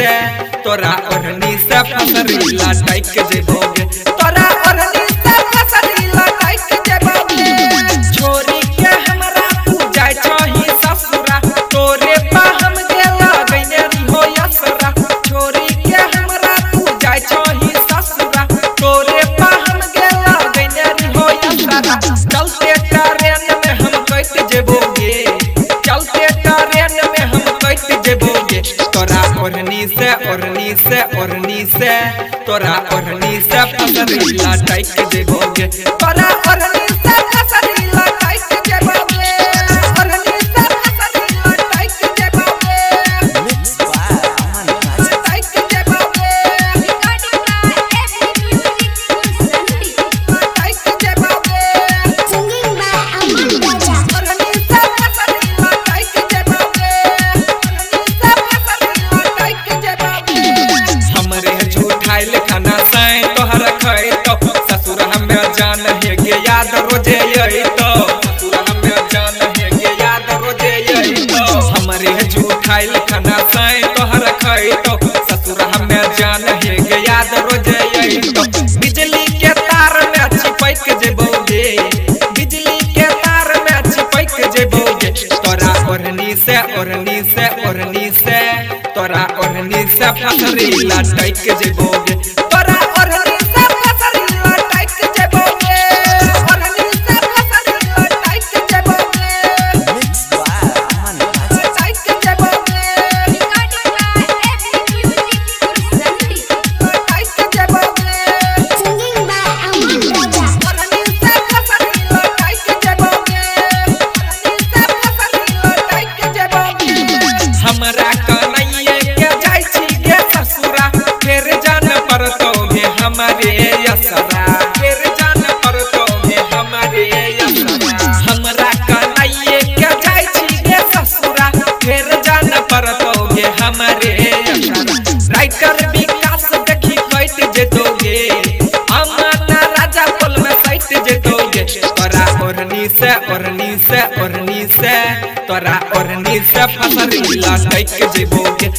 से तोरा ओढ़नी से फसरी लटक जेबोगे तोरा ओढ़नी से फसरी लटक जेबोगे। छोरी के हमरा तू जाय छही ससुरा तोरे पा हम गेला गइने हो यसरा। छोरी के हमरा तू जाय छही ससुरा तोरे पा हम गेला गइने हो यसरा। चलते ट्रेन में हम कट जेबोगे चलते ट्रेन में हम कट जेबोगे तोरा ओढ़नी से ओढ़नी से ओढ़नी से तोरा ओढ़नी से फसरी लटक जेबोगे तोरा ओढ़नी से फसरी लटक जेबोगे ओढ़नी से फसरी लटक जेबोगे लटक जेबोगे Recording by AB Music Sunday. लटक जेबोगे Singing by Aman Raja. ओढ़नी से फसरी लटक जेबोगे ओढ़नी से फसरी लटक जेबोगे। हमरे झूठाइल खाना साए तोहर खैतो ससुर हमें जान हे गे याद रोजे अइतो ससुर हमें जान हे गे याद रोजे अइतो। हमरे झूठाइल खाना साए तोहर खैतो ससुर हमें जान हे गे याद रोजे अइतो। बिजली के तार में चिपक जेबोगे बिजली के तार में चिपक जेबोगे तोरा ओढ़नी से ओढ़नी से ओढ़नी से तोरा ओढ़नी से फसरी लटक जेबोगे तोरा ओढ़नी से फसरी लटक जेबोगे ओढ़नी से फसरी लटक जेबोगे लटक जेबोगे Recording by AB Music Sunday. लटक जेबोगे Singing by Aman Raja. ओढ़नी से फसरी लटक जेबोगे ओढ़नी से फसरी लटक जेबोगे। हमरा कन्हैया के जाय छी गे ससुरा फेर जान परतो गे हमारे यसरा फेर जान परतो गे हमारे यसरा। हमरा कन्हैया के जाय छी गे ससुरा फेर जान परतो गे हमारे यसरा। राइटर विकास देखी कैट जेतोगे अमन राजा पोल में सैट जेतोगे तोरा ओढ़नी से ओढ़नी से ओढ़नी से तोरा ओढ़नी से फसरी लटक जेबोगे।